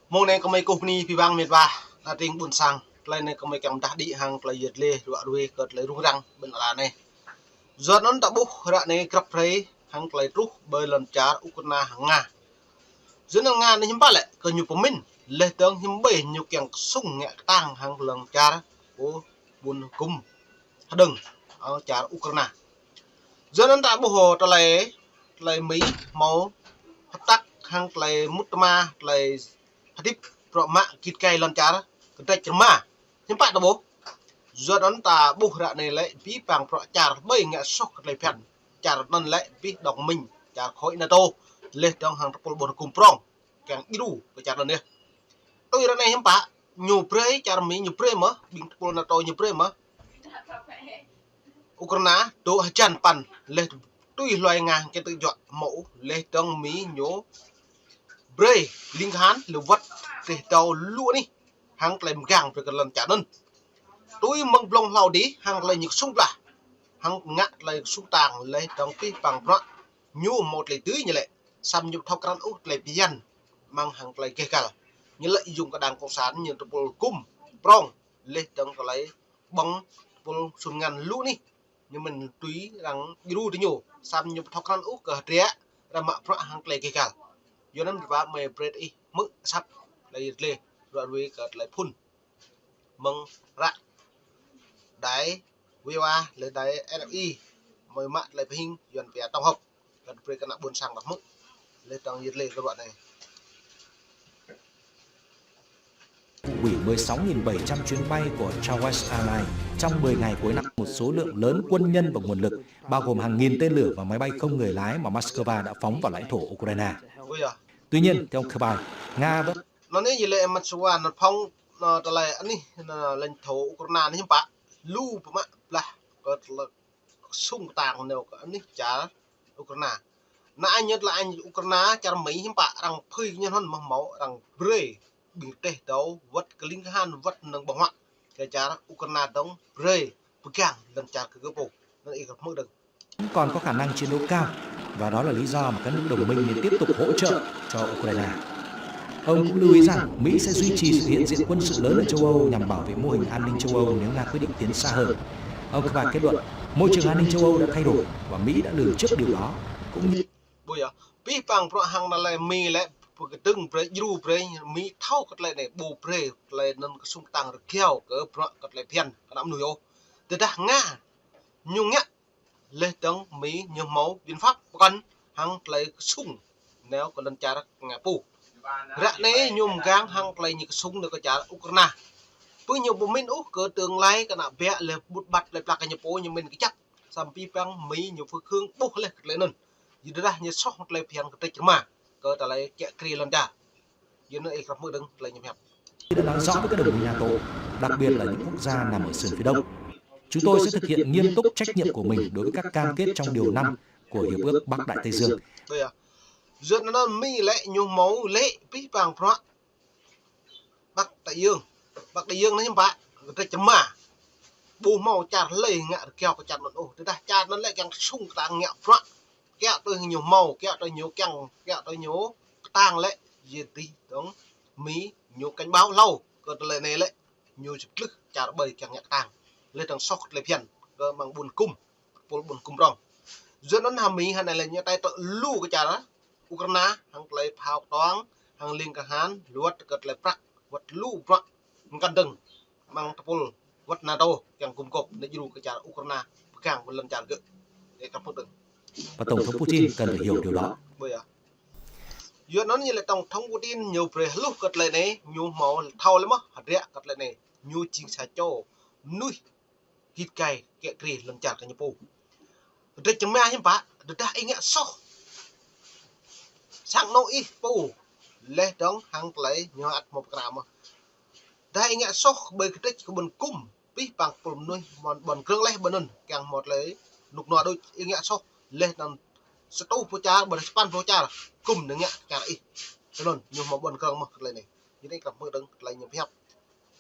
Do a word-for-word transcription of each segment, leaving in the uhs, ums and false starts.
Mông anei kơ mei kkuh bni bi bang mĭt wa, đa tring ƀuôn sang. Klei anei kơ mei kiăng mdah đĭ hăng klei yăl dliê ruă ruê kơ klei rŭng răng ƀuôn ala anei. Yua anăn ta ƀuh ară anei grăp hruê hăng klei truh ƀơi lăn čar Ukraina hăng Nga. Yua anăn Nga anei hiưm pă lĕ kơ ñu pơmĭn, leh dơ̆ng hiưm ƀai ñu kiăng ksŭng ngă ktang hăng lăn čar pô ƀuôn hgŭm hdơ̆ng, ơ, čar Ukraina. Yua anăn ta ƀuh tơlơi, tơlơi Mi mâo htăk hăng tơlơi mŭt tma, tơlơi hdĭp bruă mă gĭt gai lăn čar kdrêč rma. Hiưm pă ta ƀuh. Yua anăn ta ƀuh ară anei lĕ bi pang bruă čar ƀai ngă soh kơ tơlơi bhiăn. Čar anăn lĕ bi dŏng mĭn čar khối NATO, leh dơ̆ng hăng tơpul ƀuôn hgŭm prŏng kiăng djru kơ čar anăn yơh. Tui ară anei hiưm pă, ñu brei čar Mi ñu brei mơh, ƀing tơpul NATO ñu brei mơh Ukraina dôk hjăn păn leh tui hluê Nga kơ tơ juă mâo, leh dơ̆ng Mi ñu brei lĭng kahan leh wăt teh tâo lu anih hăng tơlơi mgang brei kơ lăn čar anăn. Tui mơ̆ng blŏng hlâo dih hăng tơlơi ñu ksŭng blah, hăng ngă tơlơi ksŭng ktang leh dơ̆ng bi pang bruă ñu mâo tơlơi dưi ñu lĕ, săm ñu thâo krăn ôh tơlơi bhiăn mơ̆ng hăng tơlơi geh găl. Ñu lĕ yŭng kơ đảng cộng sản ñu tơpul hgŭm prŏng leh dơ̆ng tơlơi ƀơ̆ng tơpul sun ngăn lu anih. Ñu mĭn tui arăng djru tơ ñu, săm ñu thâo krăn ôh kơ hdră arăng mă bruă hăng tơlơi geh găl. Yua anăn wa mei brei ih hmư̆ asăp tơlơi yăl dliê ruă ruê kơ tơlơi phŭn mơ̆ng ră đài vi ô a leh đài RFI, mei mă tơlơi pơhing Yuăn pia tổng hợp. Kơ brei kơ ană ƀuôn sang ta hmư̆ leh dơ̆ng yăl dliê kơ bruă anei. Hủy mười sáu nghìn bảy trăm chuyến bay của Southwest Airlines. Trong mười ngày cuối năm, một số lượng lớn quân nhân và nguồn lực, bao gồm hàng nghìn tên lửa và máy bay không người lái mà Moscow đã phóng vào lãnh thổ Ukraine. Ui da. Tuy nhiên, theo ông Khbai, Nga vẫn Anăn anei ñu lĕ Moscow anăn phóng, anăn tơlơi anih, anăn lãnh thổ Ukraina anei hiưm pă. Lu pơmă blah kơ tơlơi ksŭng ktang nao kơ anih čar Ukraina. Anăn ñu tơlơi anih Ukraina čar Mi hiưm pă arăng phưi ñu hnŭn mơh mâo arăng brei ƀing teh tâo wăt kơ lĭng kahan wăt mnơ̆ng ƀơ̆ng huă. Kơ čar Ukraina dơ̆ng brei pơgang lăn čar kơ gơ̆ pô. Anăn ih kơ hmư̆ dơ̆ng. Vẫn còn có khả năng chiến đấu cao, và đó là lý do mà các nước đồng minh nên tiếp tục hỗ trợ cho Ukraine. Ông cũng lưu ý rằng Mỹ sẽ duy trì sự hiện diện quân sự lớn ở châu Âu nhằm bảo vệ mô hình an ninh châu Âu nếu Nga quyết định tiến xa hơn. Ông Khaba kết luận, môi trường an ninh châu Âu đã thay đổi và Mỹ đã lường trước điều đó, cũng như Ƀuh yơh, bi pang bruă hăng anăn lĕ Mi lĕ, pơkdơ̆ng brei, djru brei, Mi thâo kơ tơlơi anei, ƀu brei tơlơi anăn ksŭng ktang rơgao kơ bruă kơ tơlơi bhiăn kơ ană mnuih ôh. Tơdah Nga ñu ngă leh dơ̆ng Mi ñu mâo biện pháp pơkŏn hăng tơlơi ksŭng nao kơ lăn čar Nga pô. Ră anei ñu mgang hăng tơlơi ñu ksŭng nao kơ čar Ukraina. Pô ñu ƀu mĭn ôh kơ tương lai kơ ană biă leh bŭt ƀăt leh plak kơ ñu pô ñu mĭn kjăp. Săm bi pang Mi ñu phưk hưn ƀuh leh kơ tơlơi anăn. Yua dah ñu soh tơlơi bhiăn kdrêč rma kơ tơlơi kiă kriê lăn čar. Yua anăn ih krăp hmư̆ dơ̆ng tơlơi ñu hiăp. Đã nói rõ với các đồng minh NATO, đặc biệt là những quốc gia nằm ở sườn phía Đông. Chúng tôi sẽ thực hiện nghiêm túc trách nhiệm của mình đối với các cam kết trong điều năm của Hiệp ước Bắc Đại Tây Dương. Ƀuh yơh. Yua anăn Mi lĕ ñu mâo lĕ bi pang bruă Bắc Đại Dương. Bắc Đại Dương anăn hiưm pă, kdrêč rma. Ƀu mâo čar hlei ngă rơgao kơ čar anăn ôh. Tơdah čar anăn lĕ kiăng ksŭng ktang ngă bruă. Kiă tui ñu mâo, kiă tui ñu kiăng, kiă tui ñu ktang lĕ, yua dih dơ̆ng Mi ñu cảnh báo hlâo kơ tơlơi anei lĕ, ñu sĭt tlưh čar ƀai kiăng ngă ktang. Leh dơ̆ng soh tơlơi bhiăn kơ mơ̆ng ƀuôn hgŭm, tơpul ƀuôn hgŭm prŏng. Yua anăn hă Mi hă anei lĕ ñu tai tơ lu kơ čar Ukraina hăng tơlơi phao ktuang, hăng lĭng kahan, leh wăt kơ tơlơi prăk, wăt lu bruă mkăn dơ̆ng mơ̆ng tơpul wăt NATO kiăng gum gôp nao djru kơ čar Ukraina pơgang kơ lăn čar gơ̆. Ih krăp hmư̆ dơ̆ng. Và Tổng thống Putin cần phải hiểu điều đó. Ƀuh yơh. Yua anăn ñu lĕ Tổng thống Putin ñu brei hluh kơ tơlơi anei, ñu mâo thâo leh mơh, hdră kơ tơlơi anei. Ñu jing sa čô mnuih gĭt gai kiă kriê lăn čar kơ ñu pô. Kdrêč rma hiưm pă, tơdah ih ngă soh. Sang anôk ih pô, leh dơ̆ng hăng tơlơi ñu ăt mâo pơkra mơh. Tơdah ih ngă soh ƀơi kdrêč kơ ƀuôn hgŭm, bi pang tơpul mnuih mơ̆ng ƀuôn krơ̆ng leh ƀuôn anăn, kiăng mâo tơlơi nuk nua đuč ih ngă soh, leh anăn sa êtuh pô čar, ƀuôn sa păn pô čar, hgŭm nao ngă čar ih. Tơl anăn, ñu mâo ƀuôn krơ̆ng mơh kơ tơlơi anei. Yua anei krăp hmư̆ dơ̆ng tơlơi ñu hiăp.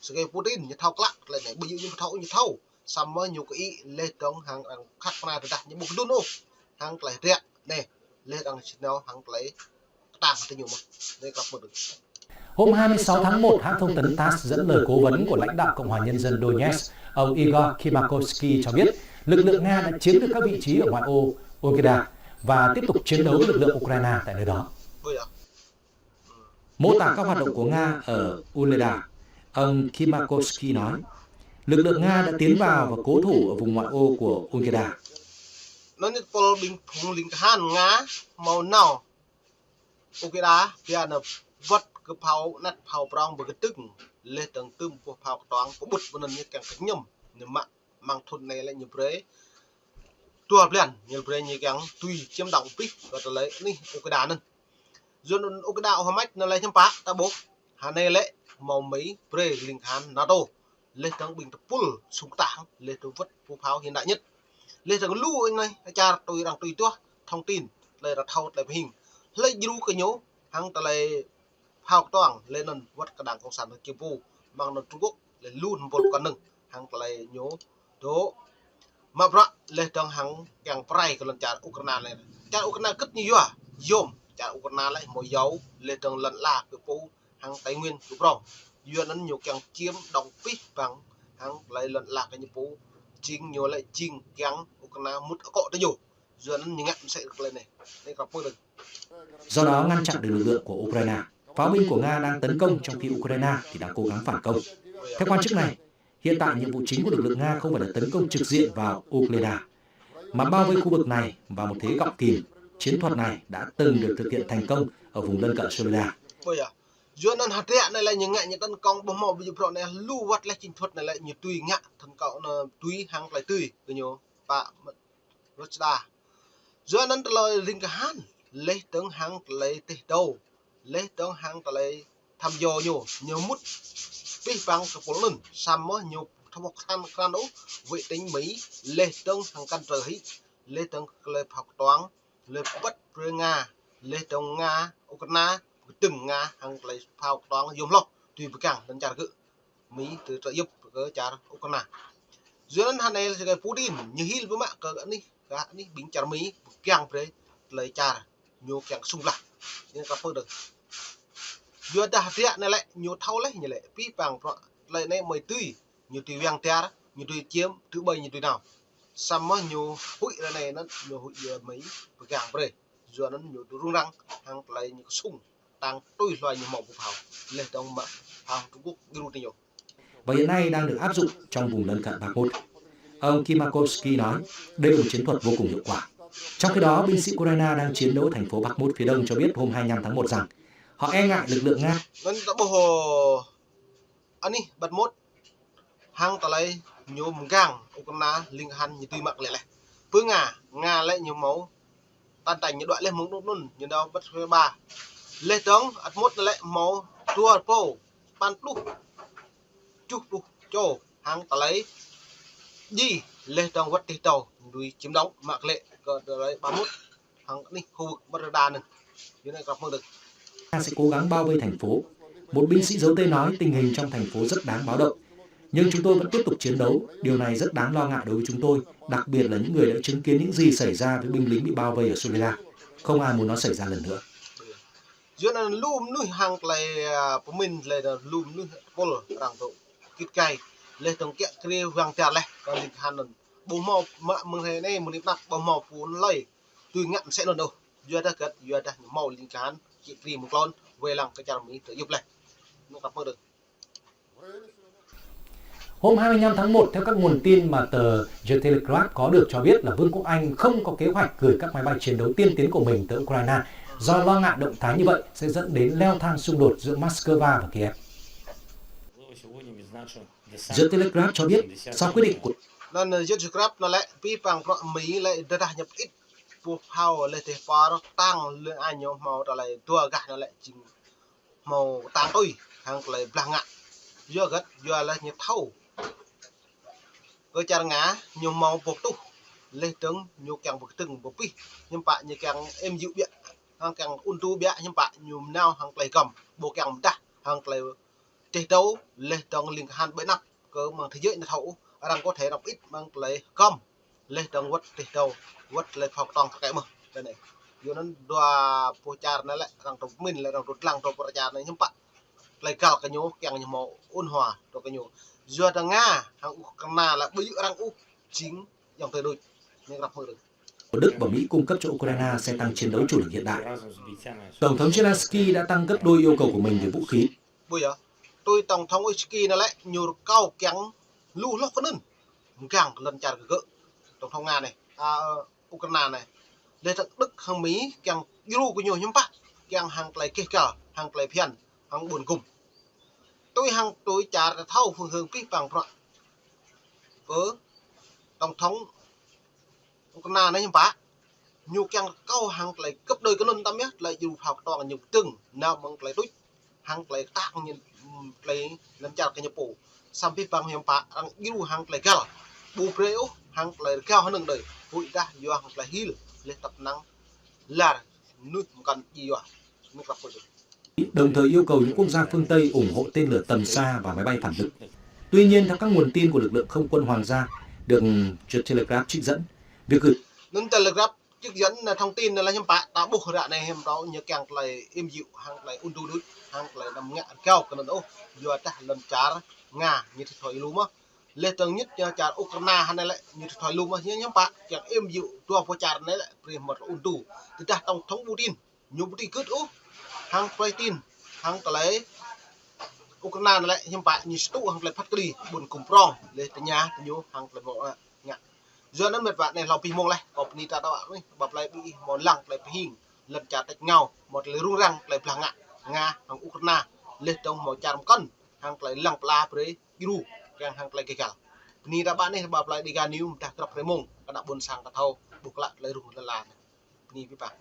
Sơgei Putin ñu thâo klă tơlơi anei, ƀu djŏ ñu thâo, ñu thâo. Săm mơh ñu kơ ih leh dơ̆ng hăng arăng khăt pơna tơdah ñu ƀu kdŭn ôh. Hăng tơlơi hdră anei, leh dơ̆ng sĭt nao hăng tơlơi ktang tơ ñu mơh. Anei krăp hmư̆ dơ̆ng. Hôm hai mươi sáu tháng một, hãng thông tấn tass dẫn lời cố vấn của lãnh đạo Cộng hòa Nhân dân Donetsk, ông Igor Klimakovsky cho biết lực lượng Nga đã chiếm được các vị trí ở ngoại ô Ugleda và tiếp tục chiến đấu với lực lượng Ukraine tại nơi đó. Mô tả các hoạt động của Nga ở Ugleda, ông Klimakovsky nói, lực lượng Nga đã tiến vào và cố thủ ở vùng ngoại ô của Ugleda. Anăn ñu tơpul ƀing phung ling kahan Nga mâo nao Ugleda, pia anăn wăt kơ phao anet phao prŏng bi kdơ̆ng, leh dơ̆ng tŭm boh phao ktuang kƀŭt ƀuôn anăn ñu kiăng kñăm, ñu mă mơ̆ng thŭn anei lĕ ñu brei dua blan, ñu brei ñu kiăng tui čiêm đŏng pih kơ tơlơi anih Ugleda anăn. Yua anăn Ugleda ôh hmač anăn lĕ hiăm pă ta ƀuh, hơnei lĕ mâo Mi brei ling kahan NATO, leh dơ̆ng ƀing tơpul sung ktang, leh dơ̆ng wăt boh phao hiện đại nhất. Leh dơ̆ng lu anei čar tui arăng tui tuah thông tin, tơlơi arăng thâo tơlơi bi hing. Hlei djru kơ ñu, hăng tơlơi phao ktuang, leh anăn wăt kơ đảng cộng sản Kivu, mơ̆ng anăn Trung Quốc, leh lu mpŭl kơnơ̆ng, hăng tơlơi ñu dôk mă bruă leh dơ̆ng hăng kiăng prai kơ lăn čar Ukraina leh. Čar Ukraina kĭt ñu yua, yôm, čar Ukraina lĕ mâo yâo, leh dơ̆ng lăn ala kơ pô, hăng tài nguyên kơ prŏng. Yua anăn ñu kiăng čiêm đŏng pih păng, hăng tơlơi lăn ala kơ ñu pô, jing ñu lĕ jing kiăng Ukraina mŭt akŏ tơ ñu. Yua anăn ñu ngă msĕ kơ tơlơi anei. Anei kơ pô dơ̆ng. Do đó, ngăn chặn được lực lượng của Ukraine, pháo binh của Nga đang tấn công trong khi Ukraine thì đang cố gắng phản công. Theo quan chức này, hiện tại nhiệm vụ chính của lực lượng Nga không phải là tấn công trực diện vào Ugleda, mà bao vây khu vực này vào một thế gọng kìm. Chiến thuật này đã từng được thực hiện thành công ở vùng lân cận Soledar. Ƀuh yơh. Yua anăn hdră anei lĕ ñu ngă ñu tấn công ƀuh mâo ƀu djŏ bruă anei lu wăt leh chiến thuật anei lĕ ñu tui ngă tấn công anăn tui hăng tơlơi tui kơ ñu pă mă Russia. Yua anăn tơlơi ling kahan, leh dơ̆ng hăng tơlơi teh dâu, leh dơ̆ng hăng tơlơi thăm dò ñu, ñu mŭt pih păng kơ pôl anăn, samơ̆ ñu thâo mâo kran kran ôh, vệ tinh Mi, leh dơ̆ng hăng kăn trơ hĭ, leh dơ̆ng tơlơi phao ktuang, leh wăt brei Nga, leh dơ̆ng Nga, Ukraina, kdơ̆ng Nga hăng tơlơi phao ktuang yôm hloh, tui bi kiăng lăn čar gơ̆. Mi tơ tră yŭp kơ čar Ukraina. Yua anăn hơnei lĕ si kơ Putin, ñu hil bi mă kơ anih, kơ anih ƀing čar Mi, bi kiăng brei tơlơi čar ñu kiăng sung blah. Ñu kơ pô dơ̆ng. Yua dah hdră anei lĕ ñu thâo leh ñu lĕ, pih păng bruă tơlơi anei mơi tui, ñu tui wiăng tiar, ñu tui čiêm, tui ƀai ñu tui nao. Samơ̆ ñu huĭ ară anei anăn, ñu huĭ yua Mi bi kiăng brei. Yua anăn ñu tui rŭng răng, hăng tơlơi ñu ksŭng. Tăng tui hlua ñu mâo boh phao, leh dơ̆ng mă phao Trung Quốc djru ti ñu. Và hiện nay đang được áp dụng trong vùng lân cận Bakhmut. Ông Klimakovsky nói, đây là một chiến thuật vô cùng hiệu quả. Trong khi đó, binh sĩ Ukraine đang chiến đấu ở thành phố Bakhmut phía đông cho biết hôm hai mươi lăm tháng một rằng họ e ngại lực lượng Nga. Anăn ta ƀuh, ơ, anih Bakhmut, hăng tơlơi ñu mgang Ukraina ling kahan ñu tui mă klei leh. Pơ Nga, Nga lĕ ñu mâo tăn tañ ñu đuĕ leh mơ̆ng anŭn, ñu nao wăt sui ba. Leh dơ̆ng ăt mŭt lĕ mâo dua rơbâo păn pluh, kjuh pluh čô hăng tơlơi djiê, leh dơ̆ng wăt teh dâu, ñu dưi čiêm đŏng mă klei kơ tơlơi Bakhmut. Hăng anih khu vực Moldova anăn. Yua anăn kơ pô dơ̆ng. Ta sẽ cố gắng bao vây thành phố. Một binh sĩ dấu tên nói tình hình trong thành phố rất đáng báo động. Nhưng chúng tôi vẫn tiếp tục chiến đấu. Điều này rất đáng lo ngại đối với chúng tôi, đặc biệt là những người đã chứng kiến những gì xảy ra với binh lính bị bao vây ở Soledar. Không ai muốn nó xảy ra lần nữa. Yua anăn lu mnuih hăng klei, a, pơmĭn klei anăn lu mnuih tơpul arăng tŭ kĭt kai. Leh dơ̆ng kiă kriê wang tiar leh kơ ling kahan anăn. Ƀu mâo mă mơ̆ng hruê anei mơ̆ng anei pnăp ƀu mâo pô lei tui ngă msĕ anăn ôh. Yua dah gơ̆t, yua dah ñu mâo ling kahan, kiă kriê mơ̆ng klôn, wei lăng kơ čar Mi tơ yŭp leh. Anăn kơ pô dơ̆ng. Hôm hai mươi lăm tháng một, theo các nguồn tin mà tờ The Telegraph có được cho biết là Vương quốc Anh không có kế hoạch gửi các máy bay chiến đấu tiên tiến của mình tới Ukraine do lo ngại động thái như vậy sẽ dẫn đến leo thang xung đột giữa Moscow và Kiev. The Telegraph cho biết, sau quyết định của Anăn, ơ, Yut Yukrap anăn lĕ, pih păng bruă Mi lĕ, dah dah ñu pơĭt boh phao leh dih pơ ară ktang leh anăn ñu mâo tơlơi dua gah anăn lĕ jing mâo ktang tui hăng tơlơi blah ngă. Yua gơ̆t, yua leh ñu thâo kơ čar Nga ñu mâo boh tuh, leh dơ̆ng ñu kiăng bi kdơ̆ng bi pih, hiư̆m pă ñu kiăng êm yŭ ƀiă, hăng kiăng ŭn tu ƀiă, hiư̆m pă ñu nao hăng tơlơi hgăm, ƀu kiăng mdah hăng tơlơi teh dâu, leh dơ̆ng ling kahan ƀơi anăp kơ mơ̆ng thế giới ñu thâo, arăng có thể arăng pơĭt mơ̆ng tơlơi hgăm, leh dơ̆ng wăt teh dâu, wăt tơlơi phao ktang kơ kĕ mơh. Tơ anei. Yua anăn dua boh čar anei lĕ, arăng tŭ pơmĭn leh, arăng tŭ dlăng tŭ pơ čar anei hiư̆m pă. Klei găl kơ ñu kiăng ñu mâo ôn hòa dŏ kơ ñu. Yua dah Nga hăng Ukraina lĕ ƀu djŏ arăng ôh, jing ayŏng adei đuč. Anei grăp mơ̆ng Đức. Đức và Mỹ cung cấp cho Ukraine xe tăng chiến đấu chủ lực hiện đại. Tổng thống Zelensky đã tăng gấp đôi yêu cầu của mình về vũ khí. Ƀuh yơh, tui tổng thống Zelensky anăn lĕ ñu rơkâo kiăng lu hloh kơ anăn mgang kơ lăn čar kơ gơ̆. Tổng thống Nga anei, a, Ukraina anei. Leh dơ̆ng Đức hăng Mỹ kiăng djru kơ ñu hiăm pă, kiăng hăng klei keh găl, hăng klei bhiăn, hăng ƀuôn gŭm. Tui hăng tui čar ta thâo phương hướng pih păng bruă kơ tổng thống Ukraina anei hiăm pă, ñu kiăng rơkâo hăng klei gấp đôi kơ anăn tăm yơh, klei djru phao ktuang ñu dơ̆ng, nao mơ̆ng klei tuč, hăng klei ktang ñu, klei lăn čar kơ ñu pô. Samơ̆ pih păng hiăm pă, arăng djru hăng klei găl. Ƀu brei ôh hăng klei rơgao hnơ̆ng đei. Huĭdah yua hăng klei hil, leh tăp năng lar mnuih mkăn djiê yua. Anei grăp mơ̆ng Đức. Đồng thời yêu cầu những quốc gia phương Tây ủng hộ tên lửa tầm xa và máy bay phản lực. Tuy nhiên, theo các nguồn tin của lực lượng không quân Hoàng gia được The Telegraph trích dẫn, việc gửi Anăn Telegraph trích dẫn anăn thông tin anăn lĕ hiăm pă ta ƀuh ară anei hiăm rŏ ñu kiăng klei êm djŏ hăng klei ŭn tŭ đuč, hăng klei năm ngă rơgao kơ anăn ôh, yua dah lăn čar Nga ñu thâo thâo lu mơh. Leh dơ̆ng ñit ñu čar Ukraina anei lĕ ñu thâo thâo lu mơh, ñu hiăm pă kiăng êm djŏ dua boh čar anei lĕ brei mâo ŭn tŭ. Tơdah tổng thống Putin ñu ƀu tui gưt ôh hăng Palestine, hăng klei Ukraina anei lĕ hiăm pă ñu sơtŭ hăng klei phat kđi ƀuôn gŭm prŏng, leh tơña tơ ñu hăng klei mâo ngă. Yua anăn mĭt wa anei hlâo pih mông leh, kâo bơni ta đa ƀă anei, ba plei ƀing ih mâo lăng klei pơhing, lăn čar tač êngao, mâo klei rŭng răng klei blah ngă, Nga hăng Ukraina, leh dơ̆ng mâo čar mkăn, hăng klei lăng pla brei djru, kiăng hăng klei keh găl. Bơni ta ƀă anei, ba plei Dega News, mdah grăp hruê mông, kơ ană ƀuôn sang ta thâo, ƀuh klă klei rŭng lăn ala anei. Bơni pih păng.